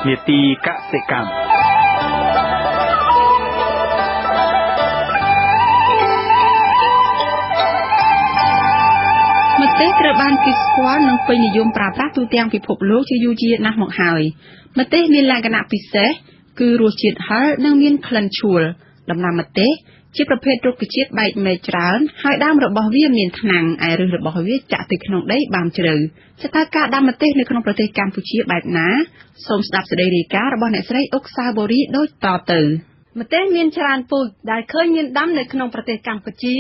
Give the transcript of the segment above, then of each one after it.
នេតិកសិកម្ម ម្ទេសត្រូវបានគេស្គាល់ និងពេញនិយមប្រើប្រាស់ទូទាំងពិភពលោកជាយូរយារណាស់មកហើយ។ ម្ទេសមានលក្ខណៈពិសេស គឺរសជាតិហឹរ និងមានក្លិនឆួល។ ដំណាំម្ទេសជាប្រភេទរុក្ខជាតិបែកមែកច្រើន ហើយដើមរបស់វាមានថ្នាំង ឯឫសរបស់វាចាក់ទៅក្នុងដីបានជ្រៅ។ តើការដាំម្ទេសនៅក្នុងប្រទេសកម្ពុជាបែបណា? សូមស្ដាប់សេចក្តីរាយការណ៍របស់អ្នកស្រី អ៊ុក សាវបូរី ដូចតទៅ។ ម្ទេសមានច្រើនពូជដែលឃើញមានដាំនៅក្នុងប្រទេសកម្ពុជា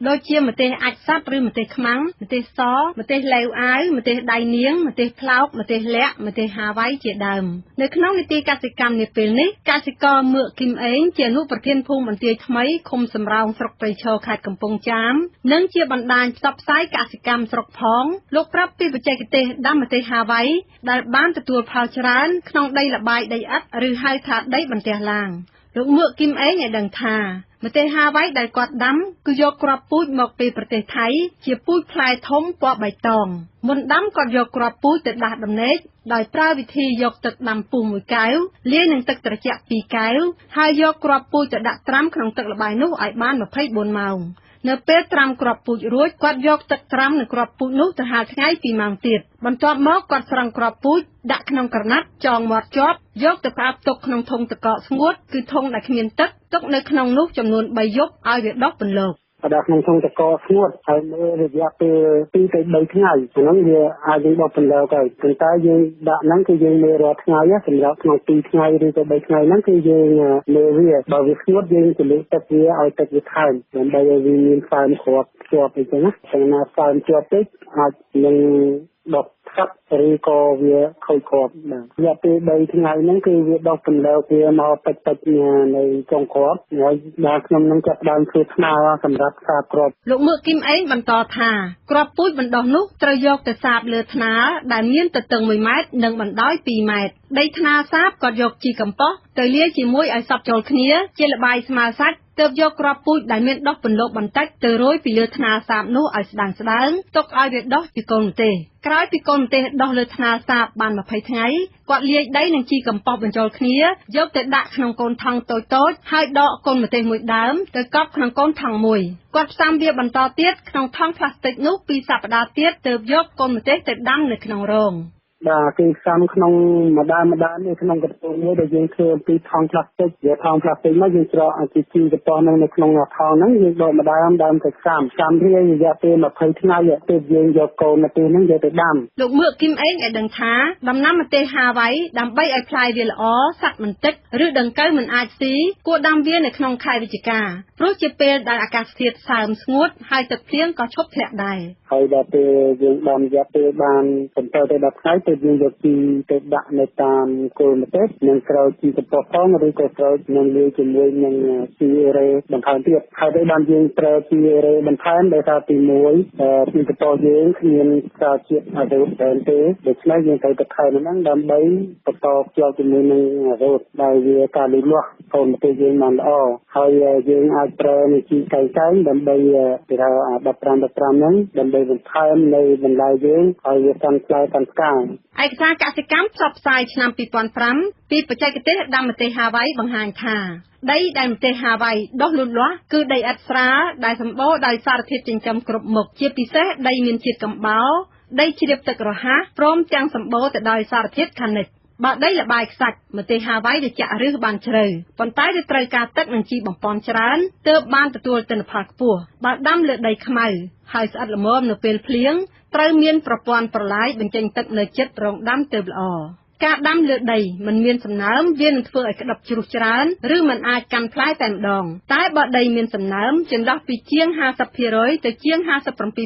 ដូចជាម្ទេសអាចម៍សត្វ ឬម្ទេសខ្មាំង ម្ទេសស ម្ទេសឡេវអាវ ម្ទេសដៃនាង ម្ទេសប្លោក ម្ទេសលក្ខ ម្ទេសហាវ៉ៃ ជាដើម។ នៅក្នុងនីតិកសិកម្មនាពេលនេះ កសិករមឿក គីមអេង ជាអនុប្រធានភូមិបន្ទាយថ្មី ឃុំសំរោង ស្រុកព្រៃឈរ ខេត្តកំពង់ចាម និងជាបណ្ដាញផ្សព្វផ្សាយកសិកម្មស្រុកផង លោកប្រាប់ពីបច្ចេកទេសដាំម្ទេសហាវ៉ៃ ដែលបានទទួលផលច្រើនក្នុងដីល្បាយដីឥដ្ឋ ឬហៅថាដីបន្ទះឡាង។ លោកមឿក គីមអេង ឲ្យដឹងថា ម្ទេសហាវ៉ៃដែលគាត់ដាំ គឺយកគ្រាប់ពូជមកពីប្រទេសថៃ ជាពូជផ្លែធំពណ៌បៃតង។ មុនដាំគាត់យកគ្រាប់ពូជទៅដាស់ដំណេក ដោយប្រើវិធីយកទឹកដាំពុះមួយកែវ លាយនឹងទឹកត្រជាក់ 2 កែវ ហើយយកគ្រាប់ពូជទៅដាក់ត្រាំក្នុងទឹកល្បាយនោះឲ្យបាន 24 ម៉ោង។ នៅពេលត្រាំគ្រាប់ពូជរួច គាត់យកទឹកត្រាំនិងគ្រាប់ពូជនោះទៅហាលថ្ងៃ 2 ម៉ោងទៀត។ បន្ទាប់មកគាត់ស្រង់គ្រាប់ពូជដាក់ក្នុងក្រណាត់ចងមាត់ជាប់ យកទៅផ្អាប់ទុកក្នុងធុងទឹកកកស្ងួត គឺធុងដែលគ្មានទឹក ទុកនៅក្នុងនោះចំនួន 3 យប់ឲ្យវាដុះពន្លក។ ដាក់ក្នុងធុងទឹកកកស្ងួត ហើយមើលរយៈពេល 2 ទៅ 3 ថ្ងៃ អាហ្នឹងវាអាចនឹងដុះពន្លកហើយ។ ប៉ុន្តែយើងដាក់ហ្នឹងគឺយើងមើលរាល់ថ្ងៃ សម្រាប់ក្នុង 2 ថ្ងៃឬក៏ 3 ថ្ងៃហ្នឹងគឺយើងមើលវា បើវាស្ងួតយើងទម្លាក់ទឹកវាឲ្យទឹកវាថើម ដើម្បីឲ្យវាមានសើមគ្រាប់ជាប់អីចឹងណា។ កាលណាសើមជាប់ពេកអាចនឹងដុះផ្សិតឬក៏វាខូចគ្រាប់។ បាទ រយៈពេល 3 ថ្ងៃហ្នឹងគឺវាដុះពន្លកវាមកពេចពេចនៅចុងគ្រាប់ ហើយដល់ខ្ញុំនឹងចាប់ដើមធ្វើថ្នាលសម្រាប់សាបគ្រាប់។ លោកមឿក គីមអេង បន្តថា គ្រាប់ពូជបណ្ដុះនោះត្រូវយកទៅសាបលើថ្នាលដែលមានទទឹង 1 ម៉ែត្រ និងបណ្ដោយ 2 ម៉ែត្រ។ ដីថ្នាលសាបគាត់យកជីកំប៉ុស្តទៅលាយជាមួយឲ្យសព្វចូលគ្នាជាល្បាយស្មើសាច់ ទើបយកគ្រាប់ពូជដែលមានដុះពន្លកបន្តិចទៅរោយពីលើថ្នាលសាបនោះឲ្យស្ដើងស្ដើង ទុកឲ្យវាដុះជាកូនម្ទេស។ ក្រោយពីកូនម្ទេសដុះលើថ្នាលសាបបាន 20 ថ្ងៃ គាត់លាយដីនិងជីកំប៉ុស្តបញ្ចូលគ្នា យកទៅដាក់ក្នុងកូនថង់តូចៗ ហើយដកកូនម្ទេសមួយដើមទៅកប់ក្នុងកូនថង់មួយ។ គាត់ផ្សាំវាបន្តទៀតក្នុងថង់ប្លាស្ទិកនោះ 2 សប្តាហ៍ទៀត ទើបយកកូនម្ទេសទៅដាំនៅក្នុងរង។ បាទ គឺផ្សំក្នុងម្ដងម្ដងនេះក្នុងកន្ទោងមួយដែលយើងធ្វើអំពីថង់ប្លាស្ទិក យកថង់ប្លាស្ទិកមកយើងច្រកអាជីកំប៉ុស្តហ្នឹងនៅក្នុងថង់ហ្នឹង យើងដកម្ដងដើមទៅផ្សំផ្សំវារយៈពេល 20 ថ្ងៃ ទើបយើងយកកូនម្ទេសហ្នឹងយកទៅដាំ។ លោកមឿក គីមអេង ឲ្យដឹងថា ដំណាំម្ទេសហាវ៉ៃដើម្បីឲ្យផ្លែវាល្អ សត្វមិនតិច ឬដង្កូវមិនអាចស៊ី គួរដាំវានៅក្នុងខែវិច្ឆិកា ព្រោះជាពេលដែលអាកាសធាតុសើមស្ងួត ហើយទឹកភ្លៀងក៏ឈប់ធ្លាក់ដែរ។ ហើយដល់ពេលយើងដាំរយៈពេលបាន 7 ទៅ 10 ថ្ងៃ ទើបយើងយកជីទៅដាក់នៅតាមគល់ម្ទេស និងត្រូវជីកំប៉ុស្តផង ឬក៏ត្រូវនឹងលាយជាមួយនឹងជីអេរ៉េបន្ថែមទៀត។ ហើយទៅបានយើងប្រើជីអេរ៉េបន្ថែម ដោយសារទី 1 ជីកំប៉ុស្តយើងគ្មានសារជាតិអាសូតច្រើនទេ ដូច្នេះយើងត្រូវបន្ថែមហ្នឹងដើម្បីបន្តភ្ជាប់ជាមួយនឹងអាសូតដែលវាការលូតលាស់កូនម្ទេសយើងបានល្អ។ ហើយយើងអាចប្រើនឹងជីកែងកែងដើម្បីគេហៅអា 15 15 ហ្នឹងដើម្បីបន្ថែមនៅបន្លែយើងឲ្យវាកាន់ផ្លែកាន់ផ្កា។ ឯកសារកសិកម្មផ្សព្វផ្សាយឆ្នាំ 2005 ពីបច្ចេកទេសដាំម្ទេសហាវ៉ៃបង្ហាញថា ដីដែលម្ទេសហាវ៉ៃដុះលូតលាស់គឺដីឥដ្ឋស្រាលដែលសម្បូរដោយសារធាតុចិញ្ចឹមគ្រប់មុខ ជាពិសេសដីមានជាតិកំបោរ ដីជ្រាបទឹករហ័ស ព្រមទាំងសម្បូរទៅដោយសារធាតុខានិក។ បើដីល្បាយខ្សាច់ ម្ទេសហាវ៉ៃវាចាក់ឫសបានជ្រៅ ប៉ុន្តែវាត្រូវការទឹកនិងជីបំប៉នច្រើន ទើបបានទទួលទិន្នផលខ្ពស់។ បើដាំលើដីខ្មៅ ហើយស្អិតល្មមនៅពេលភ្លៀង ត្រូវមានប្រព័ន្ធប្រឡាយបញ្ចេញទឹកនៅជិតរោងដាំទើបល្អ។ ការដាំលើដីមិនមានសំណើម វានឹងធ្វើឲ្យក្តិបជ្រុះច្រើន ឬមិនអាចកាន់ផ្លែតែម្ដង។ តែបើដីមានសំណើម ចន្លោះពីជាង 50% ទៅជាង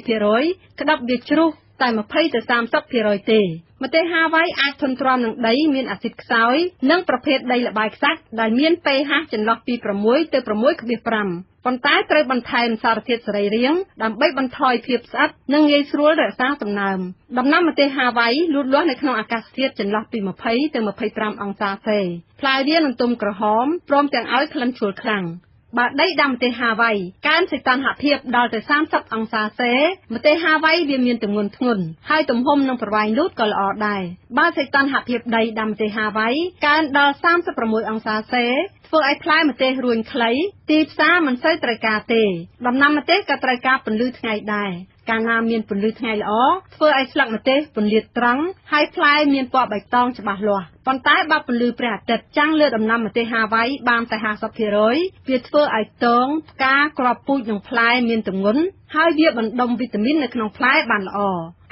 57% ក្តិបវាជ្រុះតែ 20 ទៅ 30% ទេ។ ម្ទេសហាវ៉ៃអាចធន់ទ្រាំនឹងដីមានអាស៊ីតខ្សោយ និងប្រភេទដីល្បាយខ្សាច់ដែលមាន pH ចន្លោះពី 6 ទៅ 6.5 ប៉ុន្តែត្រូវបន្ថែមសារធាតុសរីរាង្គដើម្បីបន្ថយភាពស្អិត និងងាយស្រួលរក្សាសំណើម។ ដំណាំម្ទេសហាវ៉ៃលូតលាស់នៅក្នុងអាកាសធាតុចន្លោះពី 20 ទៅ 25 អង្សាសេ។ ផ្លែវានឹងទុំក្រហម ព្រមទាំងឲ្យក្លិនឆួលខ្លាំង។ បើដីដាំម្ទេសហាវ៉ៃកើនសីតុណ្ហភាពដល់ទៅ30អង្សាសេម្ទេសហាវ៉ៃវាមានទម្ងន់ធ្ងន់ហើយទំហំនិងប្រវែងលូតក៏ល្អដែរបើសីតុណ្ហភាពដីដាំម្ទេសហាវ៉ៃកើនដល់36អង្សាសេធ្វើឲ្យផ្លែម្ទេសរួញខ្លីទីផ្សារមិនសូវត្រូវការទេដំណាំម្ទេសក៏ត្រូវការពន្លឺថ្ងៃដែរកាលណាមានពន្លឺថ្ងៃល្អធ្វើឲ្យស្លឹកម្ទេសពន្លាតត្រង់ហើយផ្លែមានពណ៌បៃតងច្បាស់លាស់ប៉ុន្តែបើពន្លឺព្រះអាទិត្យចាំងលើដំណាំម្ទេសហាវ៉ៃបានតែ 50% វាធ្វើឲ្យទងផ្កាគ្រាប់ពូជនិងផ្លែមានទម្ងន់ហើយវាបណ្ដុំវីតាមីននៅក្នុងផ្លែបានល្អ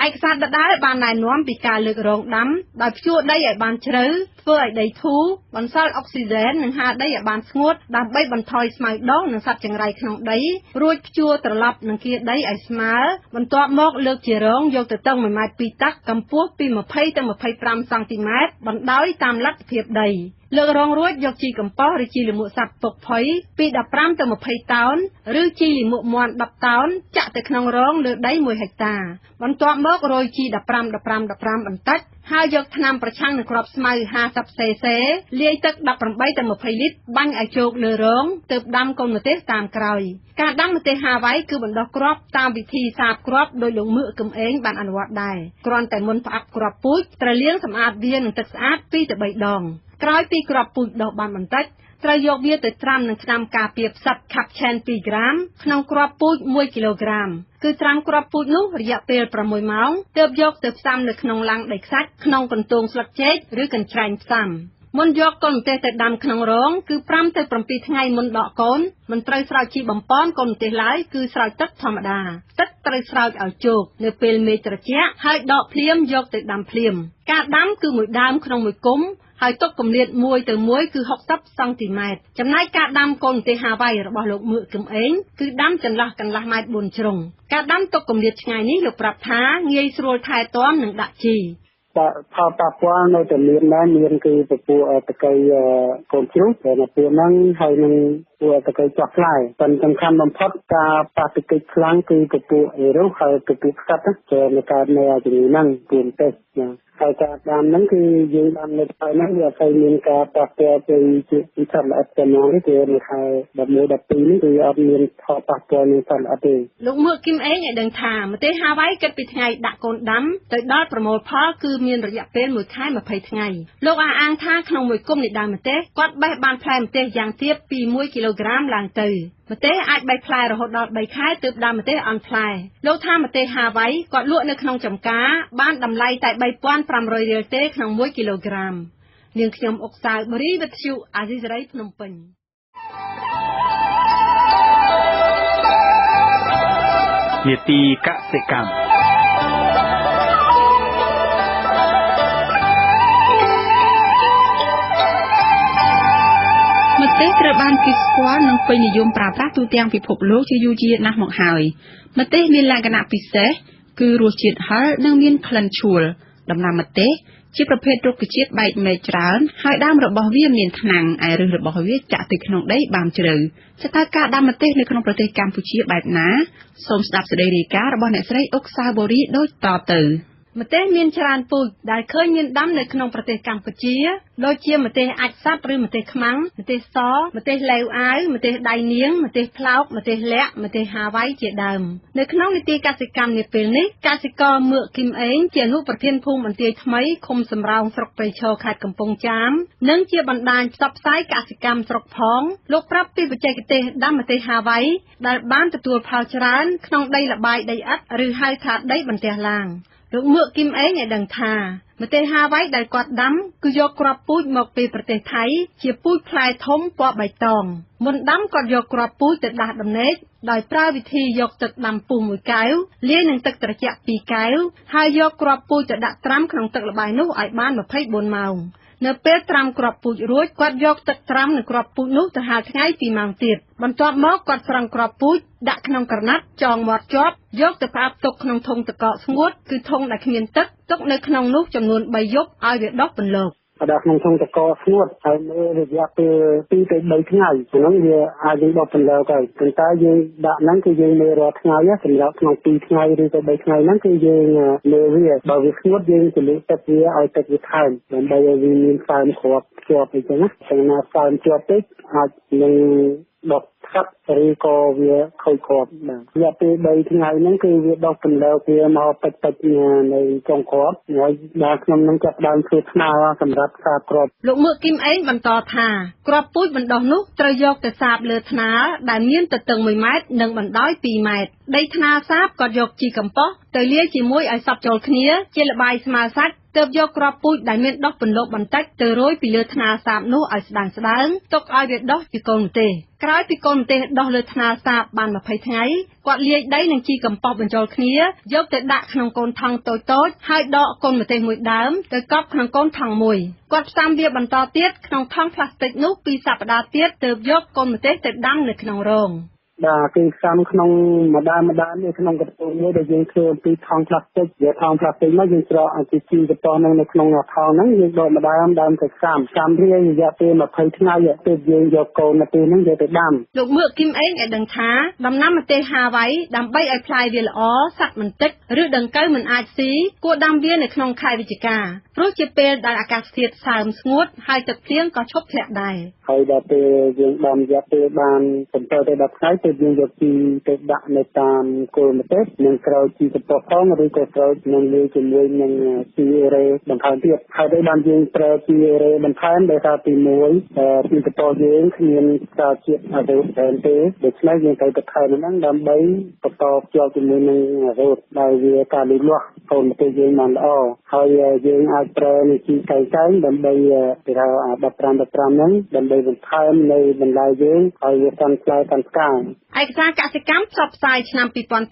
ឯកសារដដែលបានណែនាំពីការលើករងដាំដោយភ្ជួរដីឲ្យបានជ្រៅធ្វើឲ្យដីធូរបន្សល់អុកស៊ីហ្សែននិងហាលដីឲ្យបានស្ងួតដើម្បីបន្ថយស្មៅដុះនិងសត្វចង្រៃក្នុងដីរួចភ្ជួរត្រឡប់នឹងគៀដីឲ្យស្មើបន្ទាប់មកលើកជារងយកទៅតឹង1ម៉ែត្រ2តឹកកម្ពស់ពី20ទៅ25សង់ទីម៉ែត្របណ្ដោយតាមលទ្ធភាពដីលើករងរួចយកជីកំប៉ុស្តឬជីលាមកសត្វពុកផុយពី15ទៅ20តោនឬជីលាមកមាន់10តោនចាក់ទៅក្នុងរងលើដី1ហិកតាបន្ទាប់មករោយជី15 15 15បន្តិចហើយយកថ្នាំប្រឆាំងនឹងគ្រាប់ស្មៅ50 cc លាយទឹក18ទៅ20លីត្របាញ់ឲ្យជោគលើរងទើបដាំកូនម្ទេសតាមក្រោយការដាំម្ទេសហាវ៉ៃគឺបណ្ដុះគ្រាប់តាមវិធីសាបគ្រាប់ដោយលោកមឿកគឹមអេងបានអនុវត្តដែរគ្រាន់តែមុនផ្អាប់គ្រាប់ពូជត្រូវលាងសម្អាតវានឹងទឹកស្អាត2ទៅ3ដងក្រោយពីគ្រាប់ពូជដុះបានបន្តិចត្រូវយកវាទៅត្រាំនឹងថ្នាំការពារផ្សិតខាប់ឆែន2ក្រាមក្នុងគ្រាប់ពូជ1គីឡូក្រាមគឺត្រាំគ្រាប់ពូជនោះរយៈពេល6ម៉ោងទើបយកទៅផ្សាំនៅក្នុងឡាំងដីខ្សាច់ក្នុងកន្ទោងស្លឹកចេកឬកញ្ច្រែងផ្សាំមុនយកកូនម្ទេសទៅដាំក្នុងរងគឺ5ទៅ7ថ្ងៃមុនដកកូនមិនត្រូវស្រោចជីបំប៉នកូនម្ទេសឡើយគឺស្រោចទឹកធម្មតាទឹកត្រូវស្រោចឲ្យជោគនៅពេលមេឃត្រជាក់ហើយដកភ្លាមយកទៅដាំភ្លាមការដាំគឺមួយដើមក្នុងមួយគុម្ពហើយទុកគម្លាត1ទៅ1គឺ60សង់ទីម៉ែត្រចំណែកការដាំកូនម្ទេសហាវ៉ៃរបស់លោកមឿកគឹមអេងគឺដាំចន្លោះកន្លះម៉ែត្រ4ជ្រុងការដាំទុកគម្លាតឆ្ងាយនេះលោកប្រាប់ថាងាយស្រួលថែទាំនិងដាក់ជីផលប៉ះពាល់នៅតែមានដែរមានគឺពពួកតកៃកូនជ្រូកដែលនៅពេលហ្នឹងហើយនឹងពួកតកៃចោះផ្លែប៉ុន្តែសំខាន់បំផុតការប៉ះទង្គិចខ្លាំងគឺពពួកអេរុសហើយពពួកផ្សិតដែលនៅកើតនៅជំងឺហ្នឹងពូម្ទេសណាហើយការដាំហ្នឹងគឺយើងដាំនៅផ្លែហ្នឹងវាអត់សូវមានការប៉ះពាល់ទៅជាសត្វល្អិតប៉ុណ្ណោះទេគឺនៅខែ11 12នេះគឺអត់មានផលប៉ះពាល់នឹងសត្វល្អិតទេលោកមឿកគឹមអេងឲ្យដឹងថាម្ទេសហាវ៉ៃគិតពីថ្ងៃដាក់កូនដាំទៅដល់ប្រមូលផលគឺមានរយៈពេល1ខែ20ថ្ងៃលោកអះអាងថាក្នុងមួយគុម្ពនៃដើមម្ទេសគាត់បេះបានផ្លែម្ទេសយ៉ាងទាបពី1គីឡូក្រាមឡើងទៅម្ទេសអាចបេះផ្លែរហូតដល់3ខែទើបដើមម្ទេសអន់ផ្លែលោកថាម្ទេសហាវ៉ៃគាត់លក់នៅក្នុងចំការបានតម្លៃតែ3500រៀលទេក្នុង1គីឡូក្រាមនាងខ្ញុំអុកសាវបូរីវិទ្យុអាស៊ីសេរីភ្នំពេញនីតិកសិកម្មម្ទេសត្រូវបានគេស្គាល់និងពេញនិយមប្រើប្រាស់ទូទាំងពិភពលោកជាយូរយារណាស់មកហើយម្ទេសមានលក្ខណៈពិសេសគឺរសជាតិហឹរនិងមានក្លិនឆួលដំណាំម្ទេសជាប្រភេទរុក្ខជាតិបែកមែកច្រើនហើយដើមរបស់វាមានថ្នាំងឯឫសរបស់វាចាក់ទៅក្នុងដីបានជ្រៅតើការដាំម្ទេសនៅក្នុងប្រទេសកម្ពុជាបែបណាសូមស្ដាប់សេចក្តីរាយការណ៍របស់អ្នកស្រីអុកសាវបូរីដូចតទៅម្ទេសមានច្រើនពូជដែលឃើញមានដាំនៅក្នុងប្រទេសកម្ពុជាដូចជាម្ទេសអាចសត្វឬម្ទេសខ្មាំងម្ទេសសម្ទេសឡេវអាវម្ទេសដៃនាងម្ទេសផ្លោកម្ទេសលាក់ម្ទេសហាវ៉ៃជាដើមនៅក្នុងនីតិកសិកម្មនាពេលនេះកសិករមឿកគឹមអេងជាអនុប្រធានភូមិបន្ទាយថ្មីឃុំសំរោងស្រុកព្រៃឈរខេត្តកំពង់ចាមនិងជាបណ្ដាញផ្សព្វផ្សាយកសិកម្មស្រុកផងលោកប្រាប់ពីបច្ចេកទេសដាំម្ទេសហាវ៉ៃដែលបានទទួលផលច្រើនក្នុងដីល្បាយដីឥដ្ឋឬហៅថាដីបន្ទះឡាងលោកមឿកគឹមអេងឲ្យដឹងថាម្ទេសហាវ៉ៃដែលគាត់ដាំគឺយកគ្រាប់ពូជមកពីប្រទេសថៃជាពូជផ្លែធំពណ៌បៃតងមុនដាំគាត់យកគ្រាប់ពូជទៅដាស់ដំណេកដោយប្រើវិធីយកទឹកដាំពុះមួយកែវលាយនឹងទឹកត្រជាក់2កែវហើយយកគ្រាប់ពូជទៅដាក់ត្រាំក្នុងទឹកល្បាយនោះឲ្យបាន24ម៉ោងនៅពេលត្រាំគ្រាប់ពូជរួចគាត់យកទឹកត្រាំនិងគ្រាប់ពូជនោះទៅហាលថ្ងៃ2ម៉ោងទៀតបន្ទាប់មកគាត់ស្រង់គ្រាប់ពូជដាក់ក្នុងក្រណាត់ចងមាត់ជាប់យកទៅផ្អាប់ទុកក្នុងធុងទឹកកកស្ងួតគឺធុងដែលគ្មានទឹកទុកនៅក្នុងនោះចំនួន3យប់ឲ្យវាដុះពន្លក ដល់ក្នុងធុងទឹកកកស្ងួតហើយមើលរយៈពេល2ទៅ3ថ្ងៃហ្នឹងវាអាចនឹងដុះពន្លកហើយប៉ុន្តែយើងដាក់ហ្នឹងគឺយើងមើលរាល់ថ្ងៃសម្រាប់ក្នុង2ថ្ងៃឬក៏3ថ្ងៃហ្នឹងគឺយើងមើលវាបើវាស្ងួតយើងទម្លាក់ទឹកវាឲ្យទឹកវាថើមដើម្បីឲ្យវាមានសើមគ្រាប់ជាប់អីចឹងណាតែណាសើមជាប់ពេកអាចនឹង ដុះផ្សិតឬក៏វាខូចគ្រាប់បាទរយៈពេល3ថ្ងៃហ្នឹងគឺវាដុះពន្លកវាមកពេចៗនៅចុងគ្រាប់ហើយដល់ខ្ញុំនឹងចាប់ដើមធ្វើថ្នាលសម្រាប់សាបគ្រាប់លោកមើកគឹមអេងបន្តថាគ្រាប់ពូជបណ្ដុះនោះត្រូវយកទៅសាបលើថ្នាលដែលមានទទឹង1ម៉ែត្រនិងបណ្ដោយ2ម៉ែត្រដីថ្នាលសាបក៏យកជីកំប៉ុស្តទៅលាយជាមួយឲ្យសព្វចូលគ្នាជាល្បាយស្មើសាច់ទើបយកគ្រាប់ពូជដែលមានដុះពន្លកបន្តិចទៅរោយពីលើថ្នាលសាបនោះឲ្យស្ដើងៗទុកឲ្យវាដុះជាកូនម្ទេសក្រោយពីកូនម្ទេសដុះលើថ្នាលសាបបាន20ថ្ងៃគាត់លាយដីនិងជីកំប៉ុស្តបញ្ចូលគ្នាយកទៅដាក់ក្នុងកូនថង់តូចៗហើយដកកូនម្ទេសមួយដើមទៅកប់ក្នុងកូនថង់មួយគាត់ផ្សំវាបន្តទៀតក្នុងថង់ប្លាស្ទិកនោះ2សប្តាហ៍ទៀតទើបយកកូនម្ទេសទៅដាំនៅក្នុងរោងបាទគឺផ្សំក្នុងម្ដងនេះក្នុងកន្ទូមួយដែលយើងធ្វើអំពីថង់ប្លាស្ទិកយកថង់ប្លាស្ទិកមកយើងច្រកអាជីកំប៉ុស្តហ្នឹងនៅក្នុងថង់ហ្នឹងយើងដកម្ដងដើមទៅផ្សំវារយៈពេល20ថ្ងៃទើបយើងយកកូននៅពេលហ្នឹងយកទៅដាំលោកមើកគឹមអេងឲ្យដឹងថាដំណាំម្ទេសហាវ៉ៃដើម្បីឲ្យផ្លែវាល្អសត្វមិនតិចឬដង្កូវមិនអាចស៊ីគួរដាំវានៅក្នុងខែវិច្ឆិកាព្រោះជាពេលដែលអាកាសធាតុសើមស្ងួតហើយទឹកភ្លៀងក៏ឈប់ធ្លាក់ដែរហើយដល់ពេលយើងដាំរយៈពេលបាន7ទៅ10ថ្ងៃទើបយើងយកជីទៅដាក់នៅតាមគល់ម្ទេសនិងក្រោយជីកំប៉ុស្តផងឬក៏ក្រោយនឹងលាយជាមួយនឹងជីអេរ៉េបន្ថែមទៀតហើយដែលបានយើងប្រើជីអេរ៉េបន្ថែមដោយសារទី1ជីកំប៉ុស្តយើងគ្មានសារជាតិអាសូតច្រើនទេដូច្នេះយើងត្រូវបន្ថែមហ្នឹងដើម្បីបន្តភ្ជាប់ជាមួយនឹងអាសូតដែលវាការលូតលាស់កូនម្ទេសយើងបានល្អហើយយើងអាចប្រើនឹងជីកែងៗដើម្បីគេហៅអា15 15ហ្នឹងដើម្បីបន្ថែមនៅបន្លែយើងឲ្យវាកាន់ផ្លែកាន់ផ្កាឯកសារកសិកម្មផ្សព្វផ្សាយឆ្នាំ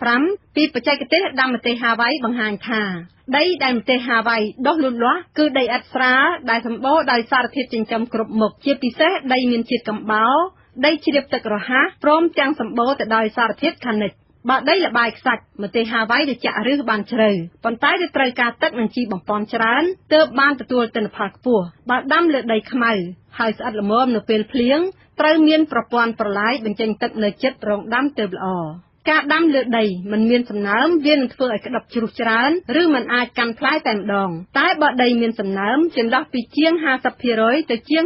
2005ពីបច្ចេកទេសដាំម្ទេសហាវ៉ៃបង្ហាញថាដីដែលម្ទេសហាវ៉ៃដុះលូតលាស់គឺដីឥដ្ឋស្រាលដែលសម្បូរដោយសារធាតុចិញ្ចឹមគ្រប់មុខជាពិសេសដីមានជាតិកំបោរដីជ្រាបទឹករហ័សព្រមទាំងសម្បូរទៅដោយសារធាតុខានិកបើដីល្បាយខ្សាច់ម្ទេសហាវ៉ៃវាចាក់ឫសបានជ្រៅប៉ុន្តែវាត្រូវការទឹកនិងជីបំប៉នច្រើនទើបបានទទួលទិន្នផលខ្ពស់បើដាំលើដីខ្មៅហើយស្អិតល្មមនៅពេលភ្លៀងត្រូវមានប្រព័ន្ធប្រឡាយបញ្ចេញទឹកនៅជិតរងដាំទើបល្អការដាំលើដីមិនមានសំណើមវានឹងធ្វើឲ្យក្តុបជ្រុះច្រើនឬមិនអាចកាន់ផ្លែតែម្ដងតែបើដីមានសំណើមចន្លោះពីជាង 50% ទៅជាង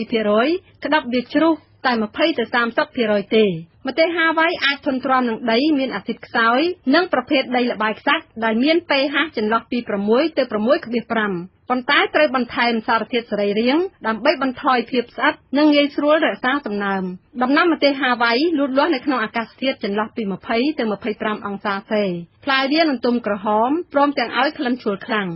57% ក្តុបវាជ្រុះតែ20ទៅ 30% ទេម្ទេសហាវ៉ៃអាចធន់ទ្រាំនឹងដីមានអាស៊ីតខ្សោយនិងប្រភេទដីល្បាយខ្សាច់ដែលមាន pH ចន្លោះពី6ទៅ 6.5 ប៉ុន្តែត្រូវបន្ថែមសារធាតុសរីរាង្គដើម្បីបន្ថយភាពស្អិតនិងងាយស្រួលរក្សាសំណើមដំណាំម្ទេសហាវ៉ៃលូតលាស់នៅក្នុងអាកាសធាតុចន្លោះពី20ទៅ25អង្សាសេផ្លែវានឹងទុំក្រហមព្រមទាំងឲ្យក្លិនឆួលខ្លាំង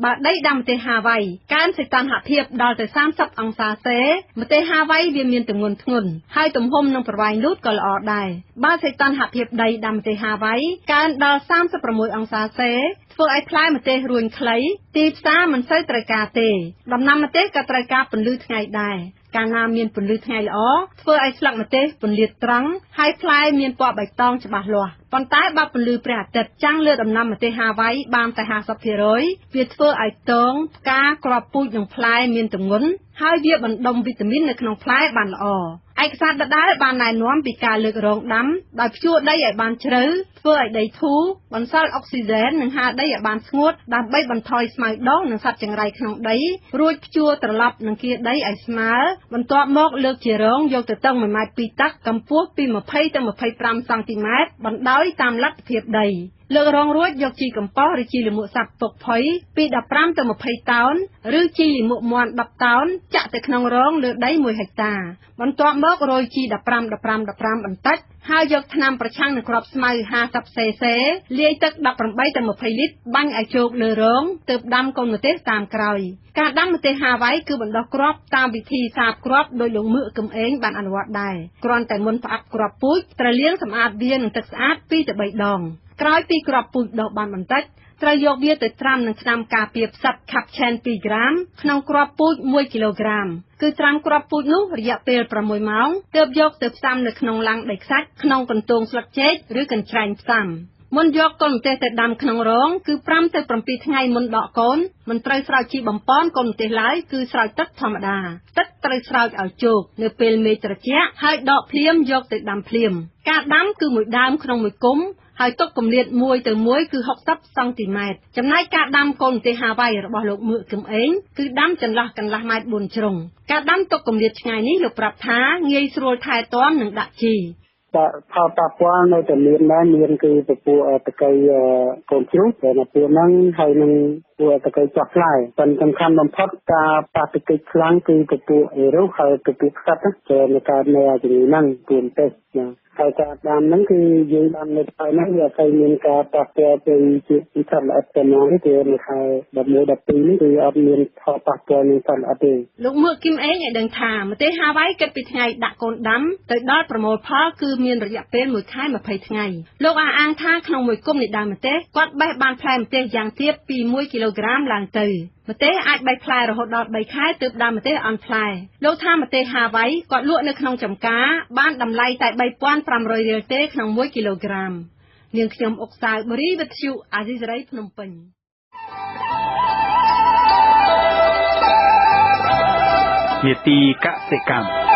បើដីដាំម្ទេសហាវ៉ៃកើនសីតុណ្ហភាពដល់ទៅ30អង្សាសេម្ទេសហាវ៉ៃវាមានទម្ងន់ធ្ងន់ហើយទំហំនិងប្រវែងលូតក៏ល្អដែរបើសីតុណ្ហភាពដីដាំម្ទេសហាវ៉ៃកើនដល់36អង្សាសេធ្វើឲ្យផ្លែម្ទេសរួញខ្លីទីផ្សារមិនសូវត្រូវការទេដំណាំម្ទេសក៏ត្រូវការពន្លឺថ្ងៃដែរកាលណាមានពន្លឺថ្ងៃល្អធ្វើឲ្យស្លឹកម្ទេសពន្លាតត្រង់ហើយផ្លែមានពណ៌បៃតងច្បាស់លាស់ប៉ុន្តែបើពន្លឺព្រះអាទិត្យចាំងលើដំណាំម្ទេសហាវ៉ៃបានតែ 50% វាធ្វើឲ្យតងផ្កាគ្រាប់ពូជនិងផ្លែមានទម្ងន់ហើយវាបណ្ដុំវីតាមីននៅក្នុងផ្លែបានល្អឯកសារដដែលបានណែនាំពីការលើករងដាំដោយភ្ជួរដីឲ្យបានជ្រៅធ្វើឲ្យដីធូរបន្សល់អុកស៊ីហ្សែននិងហាលដីឲ្យបានស្ងួតដើម្បីបន្ថយស្មៅដុះនិងសត្វចង្រៃក្នុងដីរួចភ្ជួរត្រឡប់នឹងគៀដីឲ្យស្មើបន្ទាប់មកលើកជារងយកទៅតឹង1ម៉ែត្រ2តឹកកម្ពស់ពី20ទៅ25សង់ទីម៉ែត្របណ្ដោយតាមលទ្ធភាពដីលើករងរួចយកជីកំប៉ុស្តឬជីលាមកសត្វពុកផុយពី15ទៅ20តោនឬជីលាមកមាន់10តោនចាក់ទៅក្នុងរងលើដី1ហិកតាបន្ទាប់មករោយជី15 15 15បន្តិចហើយយកថ្នាំប្រឆាំងនឹងគ្រាប់ស្មៅ50 cc លាយទឹក18ទៅ20លីត្របាញ់ឲ្យជោគលើរងទើបដាំកូនម្ទេសតាមក្រោយការដាំម្ទេសហាវ៉ៃគឺបណ្ដុះគ្រាប់តាមវិធីសាបគ្រាប់ដោយលោកមើកគឹមអេងបានអនុវត្តដែរគ្រាន់តែមុនផ្អាប់គ្រាប់ពូជត្រូវលាងសម្អាតវានឹងទឹកស្អាត2ទៅ3ដងក្រោយពីគ្រាប់ពូជដុះបានបន្តិចត្រូវយកវាទៅត្រាំនឹងថ្នាំការពារផ្សិតខាប់ឆែន2ក្រាមក្នុងគ្រាប់ពូជ1គីឡូក្រាមគឺត្រាំគ្រាប់ពូជនោះរយៈពេល6ម៉ោងទើបយកទៅផ្សំនៅក្នុងឡាំងដីខ្សាច់ក្នុងកន្ទោងស្លឹកចេកឬកញ្ច្រែងផ្សំមុនយកកូនម្ទេសទៅដាំក្នុងរងគឺ5ទៅ7ថ្ងៃមុនដកកូនមិនត្រូវស្រោចជីបំប៉នកូនម្ទេសឡើយគឺស្រោចទឹកធម្មតាទឹកត្រូវស្រោចឲ្យជោគនៅពេលមេឃត្រជាក់ហើយដកភ្លាមយកទៅដាំភ្លាមការដាំគឺមួយដើមក្នុងមួយគុម្ព ហើយទុកគម្លាត1ទៅ1គឺ60សង់ទីម៉ែត្រចំណែកការដាំកូនម្ទេសហាវ៉ៃរបស់លោកមឿកគឹមអេងគឺដាំចន្លោះកន្លះម៉ែត្រ4ជ្រុងការដាំទុកគម្លាតឆ្ងាយនេះលោកប្រាប់ថាងាយស្រួលថែទាំនិងដាក់ជី ផលប៉ះពាល់នៅតែមានដែរមានគឺពពួកតកៃកូនជ្រូកដែលនៅពេលហ្នឹងហើយនឹងពួកតកៃចោះផ្លែប៉ុន្តែសំខាន់បំផុតការប៉ះទង្គិចខ្លាំងគឺពពួកអេរុសហើយពពួកផ្សិតដែលនៅកើតនៅជំងឺហ្នឹងពូម្ទេសណាហើយការដាំហ្នឹងគឺយើងដាំនៅថ្ងៃហ្នឹងវាអត់សូវមានការប៉ះពាល់ទៅជាសត្វល្អិតប៉ុណ្ណាទេនៅខែ11 12នេះគឺអត់មានផលប៉ះពាល់នឹងសត្វល្អិតទេ លោកមឿកគឹមអេងឲ្យដឹងថាម្ទេសហាវ៉ៃគិតពីថ្ងៃដាក់កូនដាំទៅដល់ប្រមូលផលគឺមានរយៈពេល1ខែ20ថ្ងៃលោកអះអាងថាក្នុងមួយគុំនៃដើមម្ទេសគាត់បេះបានផ្លែម្ទេសយ៉ាងទាបពី1គីឡូក្រាមឡើងទៅម្ទេសអាចបេះផ្លែរហូតដល់3ខែទើបដើមម្ទេសអន់ផ្លែលោកថាម្ទេសហាវ៉ៃគាត់លក់នៅក្នុងចំការបានតម្លៃតែ3500រៀលទេក្នុង1គីឡូក្រាមនាងខ្ញុំអុកសាវបូរីវិទ្យុអាស៊ីសេរីភ្នំពេញ នេតិកសិកម្ម។